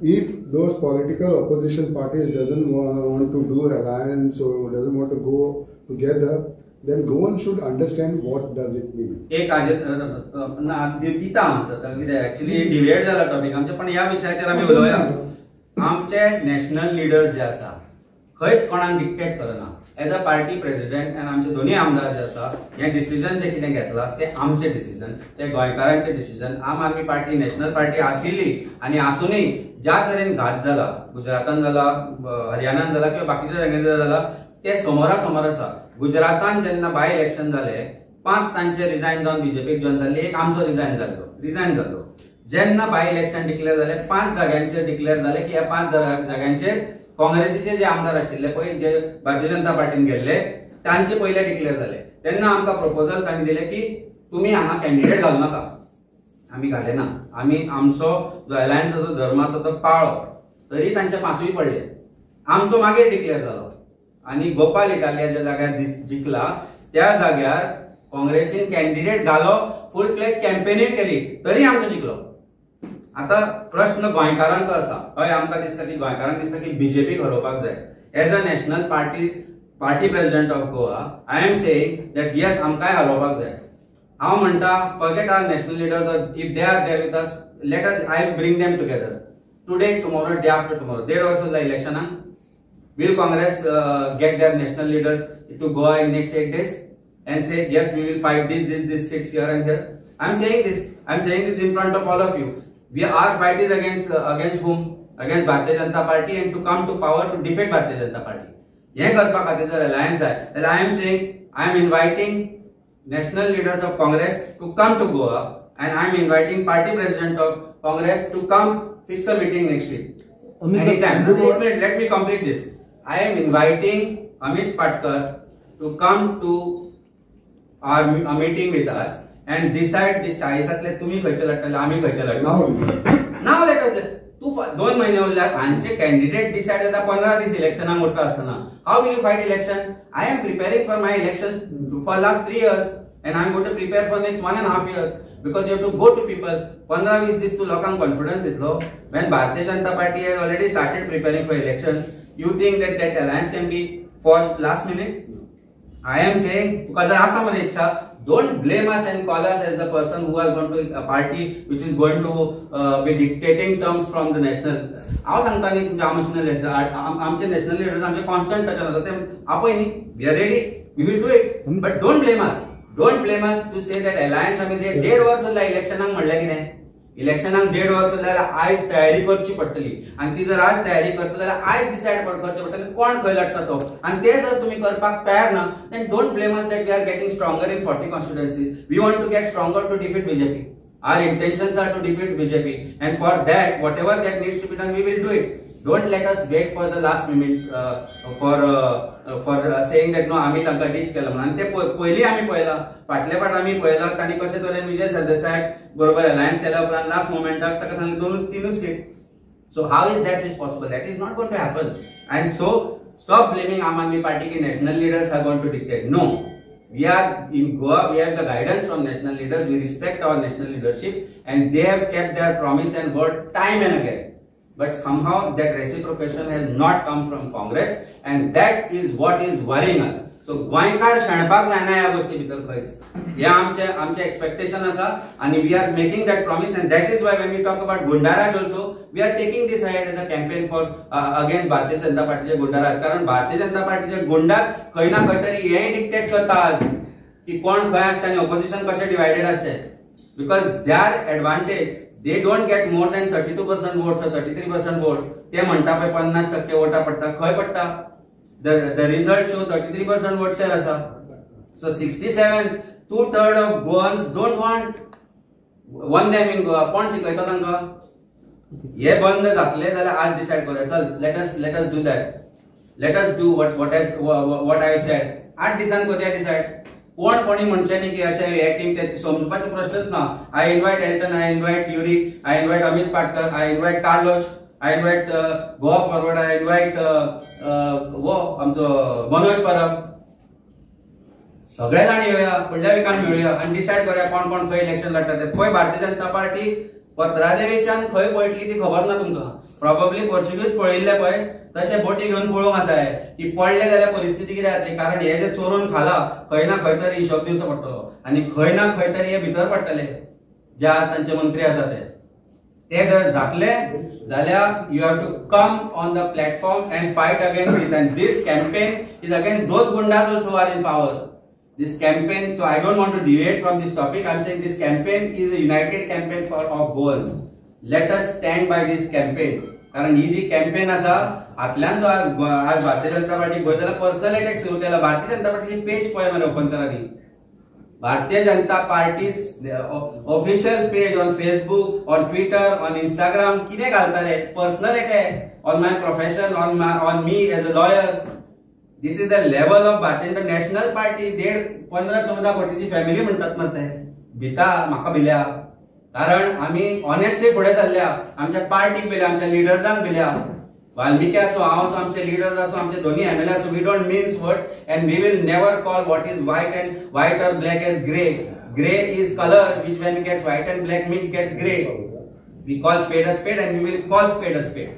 If those political opposition parties doesn't want to do alliance or doesn't want to go together, then Goan should understand what does it mean. एक हाजेर ना दिता आमचो कितें actually डिवेट जाला topic आमचे, पण ह्या विशयाचेर आमी उलोवया. आमचे नॅशनल लिडर्स जे आसा खंयच कोणाक डिक्टेट करना. एज अ पार्टी प्रेसिडेंट आनी आमचे दोनूय आमदार जे आसा, हे डिसिजन जे कितें घेतला ते आमचे डिसिजन, ते गोंयकारांचे डिसिजन. आम आदमी पार्टी नॅशनल पार्टी आशिल्ली आनी आसूनय ज्या तरेन घात जाला, गुजरातान जाला, हरियाणान जाला किंवा बाकीच्या जाग्यांनी जाला, ते समोरा समोर आसा. गुजरातान जेन्ना बाय इलेक्शन जाले, 5 तांचे रिजायन जावन बीजेपीक जॉयन जाल्ले, एक आमचो रिजायन जाल्लो. जेन्ना बाय इलेक्शन डिक्लेअर जाले, 5 जाग्यांचेर डिक्लेअर जाले की ह्या 5 जाग्यांचेर काँग्रेसीचे जे आमदार आशिल्ले पळय, जे भारतीय जनता पार्टीन गेल्ले, तांचे पयले डिक्लेअर जाले. तेन्ना आमकां प्रपोजल तांणी दिले की तुमी हांगा कॅन्डिडेट घालू नाका. आमी घाले ना. आमी आमचो जो अलायन्साचो धर्म आसा तो पाळो, तरी तांचे 5ूय पडले. आमचो मागीर डिक्लेअर जालो आनी गोपाल इटालिया ज्या जाग्यार जिखला त्या जाग्यार काँग्रेसीन कॅन्डिडेट घालो, फूल फ्लॅज कॅम्पेनूय केली, तरी आमचो जिखलो. आता प्रश्न गोंयकारांचो आसा. हय, आमकां दिसता की गोंयकारांक दिसता की बीजेपीक हरोवपाक जाय. As a national party president of Goa, I am saying that yes, आमकांय हरोवपाक जाय. हांव म्हणटा, forget our national leaders, if they are there with us, let us, I bring them together today, tomorrow, day after tomorrow. 1.5 वर्स उरला इलेक्शनाक. Will Congress get their national leaders to Goa in next 8 days and say yes, we will fight this this this seats here and here? I am saying this, I am saying this in front of all of you. We our fight is against whom? Against Bharatiya Janata Party, and to come to power to defeat Bharatiya Janata Party. हे करपा खातीर जर alliance जाय जाल्यार I am saying, I am inviting national leaders of Congress to come to Goa and I am inviting party president of Congress to come fix a meeting next week. Anytime. Let me complete this. I am inviting Amit Patkar to come to our meeting with us and decide this. 40तले तुम्ही खंयचे लढटले, आमी खंयचे लढटले. Now let us. तूं 2 महिने उरल्या, हांचे candidate decide जाता 15 दीस इलेक्शनाक उरता आसतना. How will you fight election? I am preparing for my election for last 3 years and I am going to prepare for next 1.5 years, because you have to go to people. 15-20 दीस तूं लोकांक confidence दितलो. When Bharatiya Janata Party has already started preparing for election, you think that that alliance can be forged last minute? I am saying, तुका जर आसा मरे इच्छा, don't blame us and call us as the person who are going to a party which is going to be dictating terms from the national. हांव सांगता न्ही तुमचे आमचे आमचे नॅशनल लिडर्स आमचे कॉन्स्टंट टचान आसा, ते आपय न्ही, we are ready, we will do it, but don't blame us. Don't blame us to say that alliance. आमी 1.5 वर्स उरला इलेक्शनाक म्हणल्यार कितें? इलेक्शनाक 1.5 वर्स उरला जाल्यार आयज तयारी करची पडटली, आनी ती जर आज तयारी करता जाल्यार आयज डिसायड करचें पडटलें कोण खंय लढटा तो. आनी ते जर तुमी करपाक तयार ना, then don't blame us that we are getting stronger in 40 constituencies. We want to get stronger to defeat BJP. Our intentions are to defeat BJP, and for that, whatever that needs to be done, we will do it. Don't let us wait for the last minute for saying that no, आमी तांकां dish केला म्हणून. आनी ते पयलीं आमी पळयलां, फाटले फाट आमी पळयलां तांणी कशे तरेन विजय सरदेसाय बरोबर अलायन्स केल्या उपरांत लास्ट मोमेंटाक ताका सांगलें 2-3 seat. So how is that is possible? That is not going to happen. And so stop blaming Aam Aadmi Party की national leaders are going to dictate. No, we are in Goa, we have the guidance from national leaders, we respect our national leadership, and they have kept their promise and word time and again. But somehow that reciprocation has not come from Congress, and that is what is worrying us. So गोंयकार शेणपाक जायना ह्या गोष्टी भितर खंयच. हे आमचे आमचे expectation आसा आनी we are making that promise, and that is why when we talk about goonda raj also, we are taking this ahead as a campaign for against Bharatiya Janata पार्टीचे गुंडाराज. कारण भारतीय जनता पार्टीचे गुंडाच खंय ना खंय तरी हेंय डिक्टेट करता आज की कोण खंय आसचें आनी ऑपोजिशन कशें डिवायडेड आसचें. Because their advantage, they don't get more than 32% votes or 33% vote. ते म्हणटा पळय 50% वोटां पडटा, खंय पडटा? The result show 33% vote share आसा. So 67, 2/3 of Goans don't want one them in Goa. कोण शिकयता तांकां? हे बंद जातले जाल्यार आज डिसायड करूया, चल let us do that, let us do what I said. 8 दिसान करूया डिसायड. कोण कोणी म्हणचें न्ही की अशें हे टीम ते समजुपाचो प्रश्नच ना. I invite Elton, I invite Yuri, I invite Amit Patkar, I invite Carlos, I invite Goa Forward, I invite वो आमचो मनोज परब. सगळे जाण येवया, फुडल्या विकान मेळुया आनी डिसायड करूया कोण कोण खंय इलेक्शन लढटा ते. पळय भारतीय जनता पार्टी पत्रादेवीच्यान खंय पळटली ती खबर ना तुमकां. प्रॉबब्ली पोर्चुगीज पळयल्ले पळय तशे बोटी घेवन पळोवंक आसा की पडले जाल्यार परिस्थिती कितें जातली, कारण हे जे चोरून खाला खंय ना खंय तरी हिशोब दिवचो पडटलो आनी खंय ना खंय तरी हे भितर पडटले जे आज तांचे मंत्री आसा ते जर जातले जाल्यार you have to come on the platform and fight against this, and this campaign is against those gundas also are in power. This campaign, so I don't want to deviate from this topic. I am saying this campaign is a united campaign for of Goans. Let us stand by this campaign. कारण ही जी campaign आसा हातल्यान जो आज Bharatiya Janata party Goa जाल्यार personal attack सुरू केला. भारतीय जनता पार्टीची पेज पळय मरे ओपन करा न्ही, Bharatiya Janata Party official page on Facebook, on Twitter, on Instagram कितें घालताले personal attack on my profession, on me as a lawyer. This is the level of Bharatiya Janata national party. 15-14 कोटीची family म्हणटात मरे ते भिता, म्हाका भिल्या, कारण आमी honestly फुडें चल्ल्या, आमच्या पार्टीक भिल्या, आमच्या लिडर्सांक भिल्या. वाल्मिकी असो, हांव असो, आमचे लिडर्स असो, आमचे दोन्ही एमएलए असो, we don't mince words and we will never call what is white and white or black as grey. Grey is colour which when gets white and black mix get grey. We call spade a spade and we will call spade a spade.